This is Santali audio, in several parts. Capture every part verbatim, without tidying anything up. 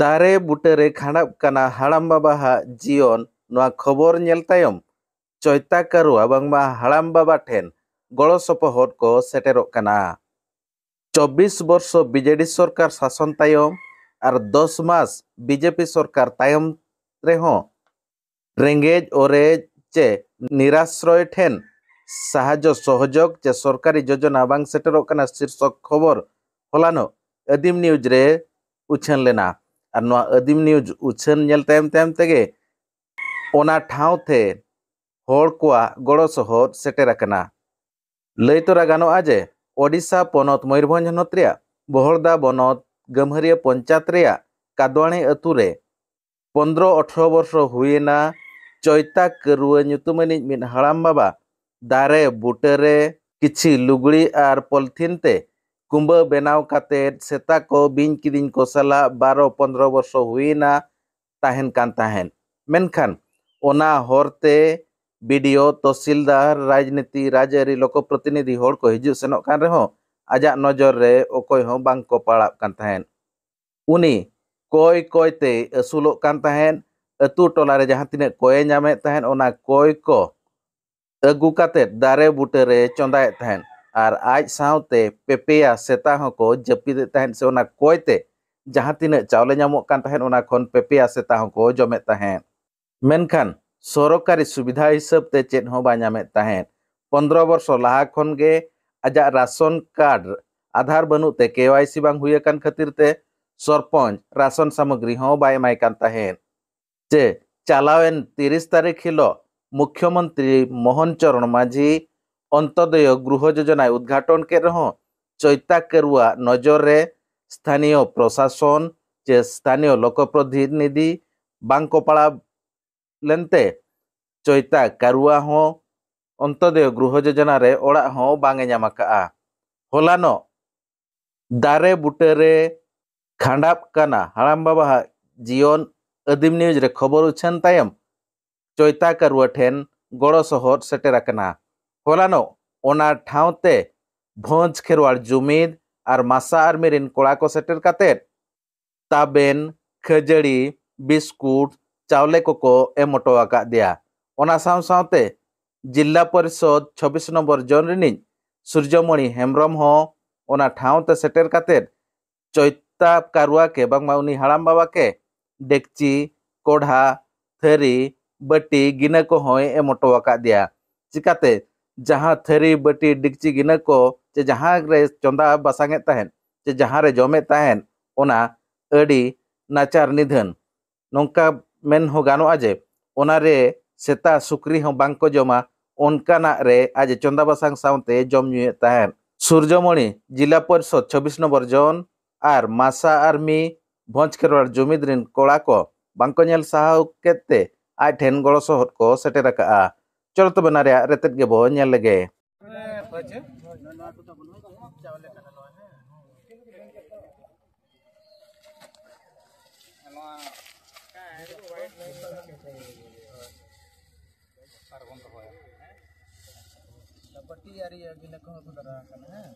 ᱫᱟᱨᱮ ᱵᱩᱴᱟᱹᱨᱮ ᱠᱷᱟᱸᱰᱟᱜ ᱠᱟᱱᱟ ᱦᱟᱲᱟᱢ ᱵᱟᱵᱟᱦᱟᱜ ᱡᱤᱭᱚᱱ᱾ ᱱᱚᱣᱟ ᱠᱷᱚᱵᱚᱨ ᱧᱮᱞ ᱛᱟᱭᱚᱢ ᱪᱚᱭᱛᱟ ᱠᱟᱨᱩᱣᱟ ᱵᱟᱝᱢᱟ ᱦᱟᱲᱟᱢ ᱵᱟᱵᱟ ᱴᱷᱮᱱ ᱜᱚᱲᱚ ᱥᱚᱯᱚᱦᱚᱫ ᱠᱚ ᱥᱮᱴᱮᱨᱚᱜ ᱠᱟᱱᱟ᱾ ᱪᱚᱵᱵᱤᱥ ᱵᱚᱨᱥᱚ ᱵᱤᱡᱮᱰᱤ ᱥᱚᱨᱠᱟᱨ ᱥᱟᱥᱚᱱ ᱛᱟᱭᱚᱢ ᱟᱨ ᱫᱚᱥ ᱢᱟᱥ ᱵᱤᱡᱮᱯᱤ ᱥᱚᱨᱠᱟᱨ ᱛᱟᱭᱚᱢ ᱨᱮᱦᱚᱸ ᱨᱮᱸᱜᱮᱡ ᱚᱨᱮᱡ ᱪᱮ ᱱᱤᱨᱟᱥᱨᱚᱭ ᱴᱷᱮᱱ ᱥᱟᱦᱟᱡᱽᱡᱚ ᱥᱚᱦᱚᱡᱳᱜᱽ ᱪᱮ ᱥᱚᱨᱠᱟᱨᱤ ᱡᱳᱡᱚᱱᱟ ᱵᱟᱝ ᱥᱮᱴᱮᱨᱚᱜ ᱠᱟᱱᱟ ᱥᱤᱨᱥᱚᱠ ᱠᱷᱚᱵᱚᱨ ᱦᱚᱞᱟᱱᱚᱜ ᱟᱹᱫᱤᱢ ᱱᱤᱭᱩᱡᱽ ᱨᱮ ᱩᱪᱷᱟᱹᱱ ᱞᱮᱱᱟ᱾ ᱟᱨ ᱱᱚᱣᱟ ᱟᱹᱫᱤᱢ ᱱᱤᱭᱩᱡᱽ ᱩᱪᱷᱟᱹᱱ ᱧᱮᱞ ᱛᱟᱭᱚᱢ ᱛᱟᱭᱚᱢ ᱛᱮᱜᱮ ᱚᱱᱟ ᱴᱷᱟᱶ ᱛᱮ ᱦᱚᱲ ᱠᱚᱣᱟᱜ ᱜᱚᱲᱚ ᱥᱚᱦᱚᱫ ᱥᱮᱴᱮᱨ ᱟᱠᱟᱱᱟ᱾ ᱞᱟᱹᱭ ᱛᱚᱨᱟ ᱜᱟᱱᱚᱜᱼᱟ ᱡᱮ ᱳᱰᱤᱥᱟ ᱯᱚᱱᱚᱛ ᱢᱚᱭᱩᱨᱵᱷᱚᱸᱡᱽ ᱦᱚᱱᱚᱛ ᱨᱮᱭᱟᱜ ᱵᱚᱦᱚᱲᱫᱟ ᱵᱚᱱᱚᱛ ᱜᱟᱹᱢᱦᱟᱹᱨᱤᱭᱟᱹ ᱯᱚᱧᱪᱟᱭᱮᱛ ᱨᱮᱭᱟᱜ ᱠᱟᱫᱣᱟᱬᱤ ᱟᱹᱛᱩ ᱨᱮ ᱯᱚᱱᱫᱽᱨᱚ ᱟᱴᱷᱨᱚ ᱵᱚᱨᱥᱚ ᱦᱩᱭᱮᱱᱟ ᱪᱚᱭᱛᱟ ᱠᱟᱹᱨᱩᱣᱟᱹ ᱧᱩᱛᱩᱢᱟᱱᱤᱡ ᱢᱤᱫ ᱦᱟᱲᱟᱢ ᱵᱟᱵᱟ ᱫᱟᱨᱮ ᱵᱩᱴᱟᱹᱨᱮ ᱠᱤᱪᱷᱤ ᱞᱩᱜᱽᱲᱤ ᱟᱨ ᱯᱚᱞᱛᱷᱤᱱ ᱛᱮ ᱠᱩᱢᱵᱟᱹ ᱵᱮᱱᱟᱣ ᱠᱟᱛᱮ ᱥᱮᱛᱟ ᱠᱚ ᱵᱤᱧ ᱠᱤᱫᱤᱧ ᱠᱚ ᱥᱟᱞᱟᱜ ᱵᱟᱨᱚ ᱯᱚᱱᱫᱽᱨᱚ ᱵᱚᱨᱥᱚ ᱦᱩᱭᱮᱱᱟ ᱛᱟᱦᱮᱱ ᱠᱟᱱ ᱛᱟᱦᱮᱸᱫ᱾ ᱢᱮᱱᱠᱷᱟᱱ ᱚᱱᱟ ᱦᱚᱨᱛᱮ ᱵᱤᱰᱤᱳ, ᱛᱚᱦᱥᱤᱞᱫᱟᱨ, ᱨᱟᱡᱽᱱᱤᱛᱤ, ᱨᱟᱡᱽᱟᱹᱨᱤ, ᱞᱳᱠᱚ ᱯᱨᱚᱛᱤᱱᱤᱫᱷᱤ ᱦᱚᱲ ᱠᱚ ᱦᱤᱡᱩᱜ ᱥᱮᱱᱚᱜ ᱠᱟᱱ ᱨᱮᱦᱚᱸ ᱟᱡᱟᱜ ᱱᱚᱡᱚᱨ ᱨᱮ ᱚᱠᱚᱭ ᱦᱚᱸ ᱵᱟᱝ ᱠᱚ ᱯᱟᱲᱟᱜ ᱠᱟᱱ ᱛᱟᱦᱮᱸᱫ᱾ ᱩᱱᱤ ᱠᱚᱭ ᱠᱚᱭ ᱛᱮᱭ ᱟᱹᱥᱩᱞᱚᱜ ᱠᱟᱱ ᱛᱟᱦᱮᱸᱫ᱾ ᱟᱹᱛᱩ ᱴᱚᱞᱟ ᱨᱮ ᱡᱟᱦᱟᱸ ᱛᱤᱱᱟᱹᱜ ᱠᱚᱭᱮ ᱧᱟᱢᱮᱫ ᱛᱟᱦᱮᱸᱫ, ᱚᱱᱟ ᱠᱚᱭ ᱠᱚ ᱟᱹᱜᱩ ᱠᱟᱛᱮᱫ ᱫᱟᱨᱮ ᱵᱩᱴᱟᱹᱨᱮ ᱪᱚᱸᱫᱟᱭᱮᱫ ᱛᱟᱦᱮᱸᱫ᱾ ᱟᱨ ᱟᱡ ᱥᱟᱶᱛᱮ ᱯᱮᱯᱮᱭᱟ ᱥᱮᱛᱟ ᱦᱚᱸᱠᱚ ᱡᱟᱹᱯᱤᱫᱮᱫ ᱛᱟᱦᱮᱸᱫ, ᱥᱮ ᱚᱱᱟ ᱠᱚᱭ ᱛᱮ ᱡᱟᱦᱟᱸ ᱛᱤᱱᱟᱹᱜ ᱪᱟᱣᱞᱮ ᱧᱟᱢᱚᱜ ᱠᱟᱱ ᱛᱟᱦᱮᱸᱫ, ᱚᱱᱟ ᱠᱷᱚᱱ ᱯᱮᱯᱮᱭᱟ ᱥᱮᱛᱟ ᱦᱚᱸᱠᱚ ᱡᱚᱢᱮᱫ ᱛᱟᱦᱮᱸᱫ᱾ ᱢᱮᱱᱠᱷᱟᱱ ᱥᱚᱨᱚᱠᱟᱨᱤ ᱥᱩᱵᱤᱫᱷᱟ ᱦᱤᱥᱟᱹᱵ ᱛᱮ ᱪᱮᱫ ᱦᱚᱸ ᱵᱟᱭ ᱧᱟᱢᱮᱫ ᱛᱟᱦᱮᱸᱫ᱾ ᱯᱚᱱᱫᱽᱨᱚ ᱵᱚᱨᱥᱚ ᱞᱟᱦᱟ ᱠᱷᱚᱱ ᱜᱮ ᱟᱡᱟᱜ ᱨᱟᱥᱚᱱ ᱠᱟᱨᱰ ᱟᱫᱷᱟᱨ ᱵᱟᱹᱱᱩᱜ ᱛᱮ, ᱠᱮᱣᱟᱭᱥᱤ ᱵᱟᱝ ᱦᱩᱭ ᱟᱠᱟᱱ ᱠᱷᱟᱹᱛᱤᱨ ᱛᱮ ᱥᱚᱨᱯᱚᱧᱪ ᱨᱟᱥᱚᱱ ᱥᱟᱢᱚᱜᱽᱨᱤ ᱦᱚᱸ ᱵᱟᱭ ᱮᱢᱟᱭ ᱠᱟᱱ ᱛᱟᱦᱮᱸᱫ᱾ ᱪᱮ ᱪᱟᱞᱟᱣᱮᱱ ᱛᱤᱨᱤᱥ ᱛᱟᱹᱨᱤᱠᱷ ᱦᱤᱞᱳᱜ ᱢᱩᱠᱷᱭᱚᱢᱚᱱᱛᱨᱤ ᱢᱳᱦᱚᱱ ᱪᱚᱨᱚᱬ ᱢᱟᱹᱡᱷᱤ ᱚᱱᱛᱚᱫᱚᱭᱚ ᱜᱨᱩᱦᱚ ᱡᱳᱡᱚᱱᱟᱭ ᱩᱫᱽᱜᱷᱟᱴᱚᱱ ᱠᱮᱫ ᱨᱮᱦᱚᱸ ᱪᱚᱭᱛᱟ ᱠᱟᱹᱨᱩᱣᱟᱜ ᱱᱚᱡᱚᱨ ᱨᱮ ᱥᱛᱷᱟᱱᱤᱭᱚ ᱯᱨᱚᱥᱟᱥᱚᱱ ᱪᱮ ᱥᱛᱷᱟᱱᱤᱭᱚ ᱞᱳᱠᱚ ᱯᱨᱚᱛᱤᱱᱤᱫᱷᱤ ᱵᱟᱝ ᱠᱚ ᱯᱟᱲᱟᱣ ᱞᱮᱱᱛᱮ ᱪᱚᱭᱛᱟ ᱠᱟᱨᱩᱣᱟ ᱦᱚᱸ ᱚᱱᱛᱚᱫᱚᱭᱚ ᱜᱨᱩᱦᱚ ᱡᱳᱡᱚᱱᱟ ᱨᱮ ᱚᱲᱟᱜ ᱦᱚᱸ ᱵᱟᱝ ᱮ ᱧᱟᱢ ᱟᱠᱟᱫᱼᱟ᱾ ᱦᱚᱞᱟᱱᱚᱜ ᱫᱟᱨᱮ ᱵᱩᱴᱟᱹᱨᱮ ᱠᱷᱟᱸᱰᱟᱜ ᱠᱟᱱᱟ ᱦᱟᱲᱟᱢ ᱵᱟᱵᱟᱣᱟᱜ ᱡᱤᱭᱚᱱ ᱟᱹᱫᱤᱢ ᱱᱤᱭᱩᱡᱽ ᱨᱮ ᱠᱷᱚᱵᱚᱨ ᱩᱪᱷᱟᱹᱱ ᱛᱟᱭᱚᱢ ᱪᱚᱭᱛᱟ ᱠᱟᱨᱩᱣᱟ ᱴᱷᱮᱱ ᱜᱚᱲᱚ ᱥᱚᱦᱚᱫ ᱥᱮᱴᱮᱨ ᱟᱠᱟᱱᱟ᱾ ᱦᱚᱞᱟᱱᱚᱜ ᱚᱱᱟ ᱴᱷᱟᱶ ᱛᱮ ᱵᱷᱚᱸᱡᱽ ᱠᱷᱮᱨᱣᱟᱲ ᱡᱩᱢᱤᱫ ᱟᱨ ᱢᱟᱥᱟ ᱟᱨᱢᱤ ᱨᱤᱱ ᱠᱚᱲᱟ ᱠᱚ ᱥᱮᱴᱮᱨ ᱠᱟᱛᱮ ᱛᱟᱵᱮᱱ, ᱠᱷᱟᱹᱡᱟᱹᱲᱤ, ᱵᱤᱥᱠᱩᱴ, ᱪᱟᱣᱞᱮ ᱠᱚᱠᱚ ᱮᱢ ᱦᱚᱴᱚ ᱟᱠᱟᱫ ᱫᱮᱭᱟ᱾ ᱚᱱᱟ ᱥᱟᱶ ᱥᱟᱶᱛᱮ ᱡᱤᱞᱟ ᱯᱚᱨᱤᱥᱚᱫᱽ ᱪᱷᱚᱵᱵᱤᱥ ᱱᱚᱢᱵᱚᱨ ᱡᱳᱱ ᱨᱤᱱᱤᱡ ᱥᱩᱨᱡᱚᱢᱚᱬᱤ ᱦᱮᱢᱵᱨᱚᱢ ᱦᱚᱸ ᱚᱱᱟ ᱴᱷᱟᱶ ᱛᱮ ᱥᱮᱴᱮᱨ ᱠᱟᱛᱮ ᱪᱚᱭᱛᱟ ᱠᱟᱨᱣᱟ ᱠᱮ, ᱵᱟᱝᱢᱟ ᱩᱱᱤ ᱦᱟᱲᱟᱢ ᱵᱟᱵᱟ ᱠᱮ ᱰᱮᱠᱪᱤ, ᱠᱚᱲᱦᱟ, ᱛᱷᱟᱹᱨᱤ, ᱵᱟᱹᱴᱤ, ᱜᱤᱱᱟᱹ ᱠᱚᱦᱚᱸᱭ ᱮᱢ ᱦᱚᱴᱚ ᱟᱠᱟᱫ ᱫᱮᱭᱟ᱾ ᱪᱤᱠᱟᱛᱮ ᱡᱟᱦᱟᱸ ᱛᱷᱟᱹᱨᱤ, ᱵᱟᱹᱴᱤ, ᱰᱮᱠᱪᱤ, ᱜᱤᱱᱟᱹ ᱠᱚ ᱪᱮ ᱡᱟᱦᱟᱸ ᱨᱮ ᱪᱚᱸᱫᱟ ᱵᱟᱥᱟᱝ ᱮᱫ ᱛᱟᱦᱮᱸᱫ ᱪᱮ ᱡᱟᱦᱟᱸ ᱨᱮ ᱡᱚᱢᱮᱫ ᱛᱟᱦᱮᱸᱫ, ᱚᱱᱟ ᱟᱹᱰᱤ ᱱᱟᱪᱟᱨ ᱱᱤᱫᱷᱟᱹᱱ, ᱱᱚᱝᱠᱟ ᱢᱮᱱ ᱦᱚᱸ ᱜᱟᱱᱚᱜᱼᱟ ᱡᱮ ᱚᱱᱟ ᱨᱮ ᱥᱮᱛᱟ ᱥᱩᱠᱨᱤ ᱦᱚᱸ ᱵᱟᱝ ᱠᱚ ᱡᱚᱢᱟ, ᱚᱱᱠᱟᱱᱟᱜ ᱨᱮ ᱟᱡ ᱮ ᱪᱚᱸᱫᱟ ᱵᱟᱥᱟᱝ ᱥᱟᱶᱛᱮ ᱡᱚᱢ ᱧᱩᱭᱮᱫ ᱛᱟᱦᱮᱸᱫ᱾ ᱥᱩᱨᱡᱚᱢᱚᱬᱤ ᱡᱤᱞᱟ ᱯᱚᱨᱤᱥᱚᱫᱽ ᱪᱷᱚᱵᱵᱤᱥ ᱱᱚᱢᱵᱚᱨ ᱡᱳᱱ ᱟᱨ ᱢᱟᱥᱟ ᱟᱨᱢᱤ ᱵᱷᱚᱸᱡᱽ ᱠᱷᱮᱨᱣᱟᱲ ᱡᱩᱢᱤᱫ ᱨᱤᱱ ᱠᱚᱲᱟ ᱠᱚ ᱵᱟᱝ ᱠᱚ ᱧᱮᱞ ᱥᱟᱦᱟᱣ ᱠᱮᱫ ᱛᱮ ᱟᱡ ᱴᱷᱮᱱ ᱜᱚᱲᱚ ᱥᱚᱦᱚᱫ ᱠᱚ ᱥᱮᱴᱮᱨ ᱟᱠᱟᱫᱼᱟ᱾ ᱪᱚᱞᱚ ᱛᱚᱵᱮ ᱚᱱᱟ ᱨᱮᱭᱟᱜ ᱨᱮᱛᱮᱫ ᱜᱮᱵᱚ ᱧᱮᱞ ᱞᱮᱜᱮ᱾ ᱱᱚᱣᱟ ᱟᱨᱵᱚᱱ ᱫᱚᱦᱚᱭᱟ᱾ ᱵᱟᱹᱴᱤ ᱟᱨ ᱤᱭᱟᱹ ᱜᱤᱱᱟᱹ ᱠᱚᱦᱚᱸ ᱠᱚ ᱫᱚᱨᱠᱟᱨ ᱠᱟᱱᱟ, ᱦᱮᱸ?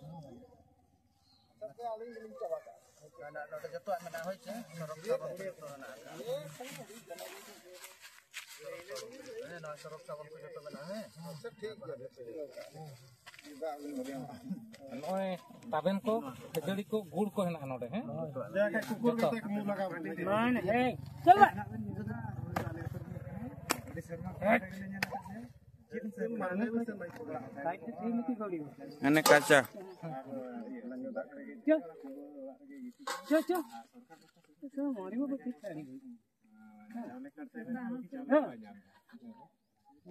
ᱱᱚᱰᱮ ᱡᱚᱛᱚᱣᱟᱜ ᱢᱮᱱᱟᱜᱼᱟ, ᱦᱳᱭ ᱪᱮ? ᱥᱚᱨᱚᱯ ᱥᱟᱵᱚᱱ ᱠᱚ ᱡᱚᱛᱚ ᱢᱮᱱᱟᱜ ᱟᱠᱟᱫᱼᱟ᱾ ᱦᱮᱸ, ᱱᱚᱣᱟ ᱥᱚᱨᱚᱯ ᱥᱟᱵᱚᱱ ᱠᱚ ᱡᱚᱛᱚ ᱢᱮᱱᱟᱜᱼᱟ, ᱦᱮᱸ? ᱟᱪᱪᱷᱟ, ᱴᱷᱤᱠ ᱜᱮᱭᱟ᱾ ᱱᱚᱜᱼᱚᱭ ᱛᱟᱵᱮᱱ ᱠᱚ, ᱠᱷᱟᱹᱡᱟᱹᱲᱤ ᱠᱚ, ᱜᱩᱲ ᱠᱚ ᱦᱮᱱᱟᱜᱼᱟ ᱱᱚᱰᱮ, ᱦᱮᱸ? ᱡᱚᱛᱚ᱾ ᱦᱮᱸ᱾ ᱮᱱᱮ ᱠᱟᱪᱟ᱾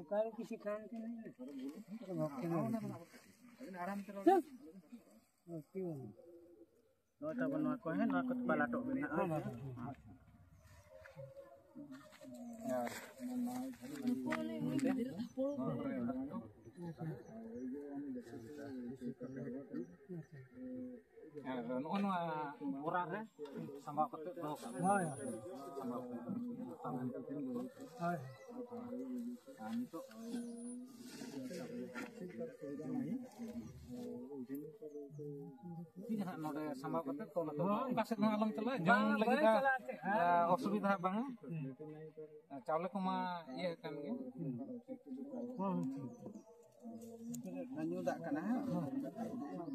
ᱚᱠᱟᱨᱮ ᱠᱤᱪᱷᱩ ᱠᱷᱟᱱ ᱠᱤᱱ ᱱᱚᱜᱼᱚᱭ ᱛᱟᱵᱚᱱ ᱱᱚᱣᱟ ᱠᱚ, ᱦᱮᱸ, ᱱᱚᱣᱟ ᱠᱚ ᱯᱟᱞᱟᱴᱚᱜ ᱢᱮᱱᱟᱜᱼᱟ᱾ ᱟᱨ ᱱᱚᱜᱼᱚ ᱱᱚᱣᱟ ᱵᱚᱨᱟ ᱨᱮ ᱥᱟᱢᱵᱟᱣ ᱠᱟᱛᱮ ᱫᱚᱦᱚ ᱠᱟᱜ ᱢᱮ᱾ ᱦᱳᱭ᱾ ᱥᱟᱢᱵᱟᱣ ᱠᱟᱛᱮ᱾ ᱦᱳᱭ᱾ ᱟᱨ ᱱᱤᱛᱚᱜ ᱛᱤ ᱦᱟᱸᱜ ᱱᱚᱰᱮ ᱥᱟᱢᱵᱟᱣ ᱠᱟᱛᱮ ᱛᱚᱞ ᱟᱠᱚ ᱦᱩᱭᱩᱜᱼᱟ᱾ ᱚᱠᱟ ᱥᱮᱫ ᱦᱚᱸ ᱟᱞᱚᱢ ᱪᱟᱞᱟᱜᱼᱟ, ᱡᱚᱢ ᱞᱟᱹᱜᱤᱫ ᱫᱚ, ᱚᱥᱩᱵᱤᱫᱷᱟ ᱵᱟᱝᱟ᱾ ᱪᱟᱣᱞᱮ ᱠᱚᱢᱟ ᱤᱭᱟᱹ ᱟᱠᱟᱱ ᱜᱮ᱾ ᱧᱩ ᱫᱟᱜ ᱠᱟᱱᱟ, ᱦᱮᱸ᱾